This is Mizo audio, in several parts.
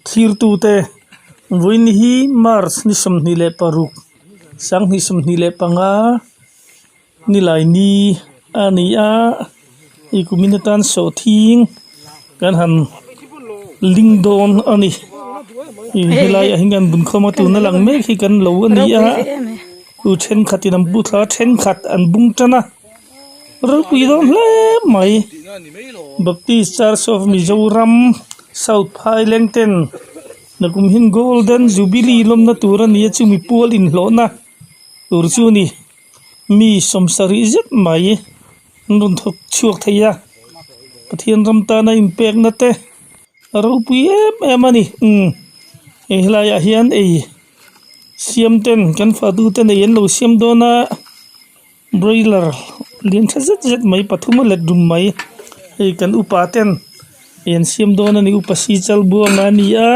Thlirtute vawiin hi March ni 26 2025 nilai ni a ni a hei kumin atan sawhthing kan han ling dawn a ni helai ah hian kan bun khawm a tuna lang mek hi kan lo a ni a u thenkhatin an bu thla a thenkhat an bung tan a ropui dawn hle mai Baptist Church of Mizoram South Phaileng ten nakum hian Golden Jubilee lawmna tur a ni a chumi pual inhlawhna tur chu a ni. Mi sawmsarih zet mai an rawn thawk chhuak thei a Pathian ram tana inpekna te a ropui em em a ni umm hei helaiah hian ei siam ten kan fatu ten ei an lo siam dawn a broiler lian tha zet zet mai pathum a let dum mai hei kan upa ten ei an siam dawn a ni upa si chal buang a ni a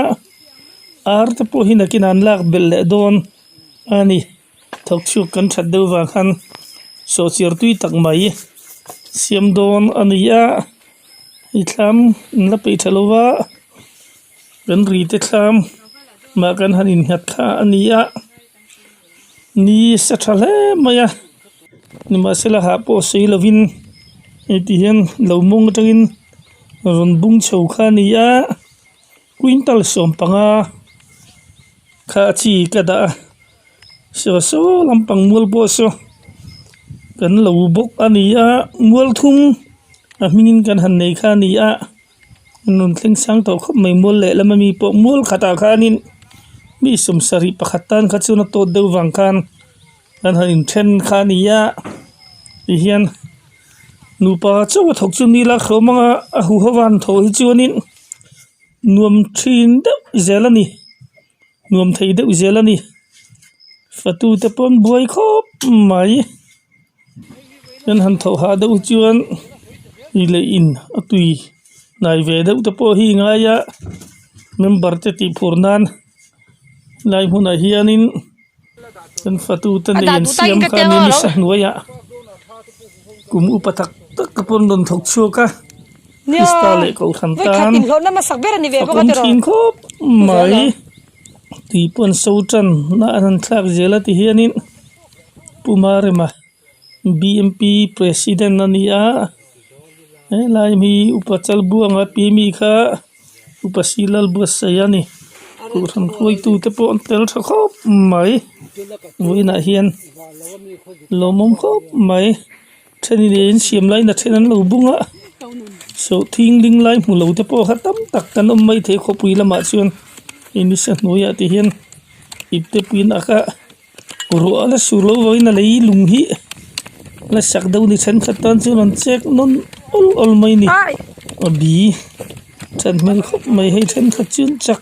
ar te pawh hi nakinah an lak belh leh dawn a ni. Thawk chhuak kan that deuh vang khan sawhchiar tui tak mai siam dawn a ni a hei thlam an la peih tha lo va kan ri te thlam mah kan han innghat kha a ni a ni sa tha hle mai a nimahsela hah pawh sawi lovin hei ti hian lo mawng atangin rawn bung chho kha a ni a quintal sawmpanga kha a chi ka dah a. Saw saw lampang mual pawh saw kan lo bawk a ni a mual thum a hmingin kan han nei kha a ni a an rawn thleng sang tawh khawp mai mual leh lama mi pawh mual khatah khanin mi sawmsarih pakhat tan kha chuan a tawt deuh vang khan kan han inthen kha a ni a tihian nupa chauh a thawk chu ni la hlawm anga a huho a han thawh hi chuanin nuam thin deuh zel a ni. Nuam thei deuh zel a ni fatu te pawn buai khawp mai an han thawh hah deuh chuan ih leh in a tui hnai ve deuh te pawh hi ngai a member te tih phur nan lai hmunah hianin an fatu te nei an siam kha a ni nisa hnuaiah kum upa tak tak te pawn rawn thawk chhuak a. Krista leh Kohhran tan a awm thin khawp mai tui pawh an so tan na an han thlak zel a ti hianin Pu Marema B_M_P President a ni a helai hi Upa Chalbuanga pi mi kha Upa Silal buatsaih a ni Kohhran hruaitu te pawh an tel tha khawp mai vawiinah hian lawmawm khawp mai. Thenin ei an siam laiin a then an lo bung a sawhthing ding lai hmu lo te pawh kha tam tak kan awm mai thei khawpui lamah chuan hei nisa hnuaiah te hian ip te puiin a kha ruah la sur loh avangin a lei lung hi la sak deuh ni thenkhat tan chuan an chek nawn awl awl mai a ni a bi that hmel khawp mai hei thenkhat chu an chak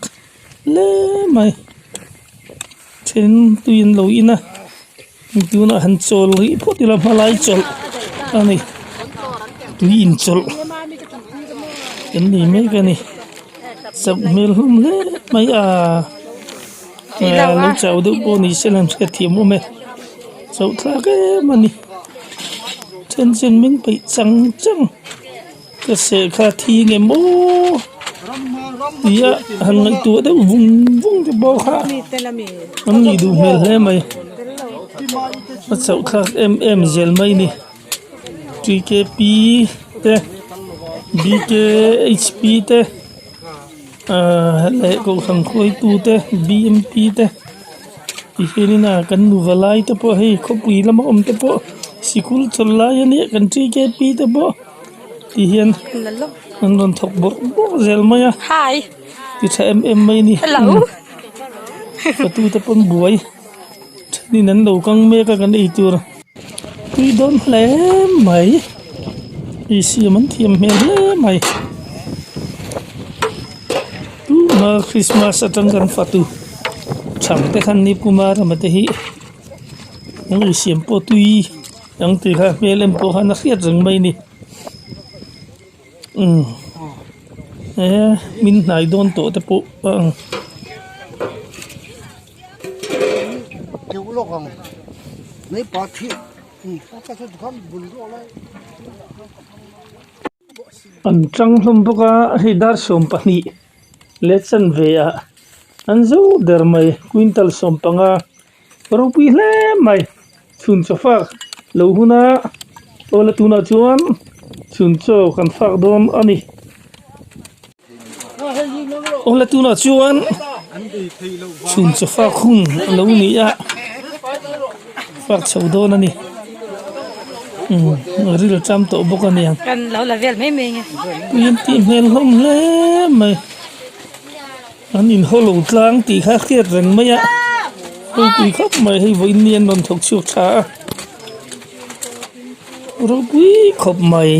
hle mai then tui an lo in a. Tunah han chawl rih phawt ila hmalai chawlh a ni tui in chawlh kan nei mek a ni chauh hmel hlawm hle mai a lo chau deuh pawh ni se lang hriatthiam awm e chauh thlak em a ni then chen min peih chang chang ka seh kha thi nge maw tia han ngaihtuah deuh vung vung te pawh kha an nih duh hmel hle mai a chauh thlak em em zel mai a ni t k p te b k h p te ahh leh kohhran hruaitu te b m p te tihianin a kan nu valai te pawh hei khawpui lama awm te pawh sikul chawlh lai ania kan t k p te pawh. Ti hian an rawn thawk bawrh bawrh zel mai a ti tha em em mai a ni fatu te pawn buai thenin an lo kang mek a kan ei tur tui dawn hle mai ei siam an thiam hmel hle mai tuna krismas atang kan fatu chhang te khan ni kumar rama te hi an ei siam pawh tui. Ang tih kha hmel em pawh khan a hriat reng mai a ni umm he min hnai dawn tawh te pawh a ang. An tang hlawm bawk a hei dar 12. Leh chanve ah an zo der mai quintal 15 ropui hle mai chhun chaw fak lo hun a aw la tunah chuan chhun chaw kan fak dawn a ni aw la tunah chuan chhun chaw fak hun a lo ni a fak chho dawn a ni umm ril a cham tawh bawk a niang kan lo la vel mai mai nge tui an tih hmel hlawm hle mai. An in haw lo tlang tih kha hriat reng mai a ropui khawp mai hei vawiin ni an rawn thawk chhuak tha a ropui khawp mai.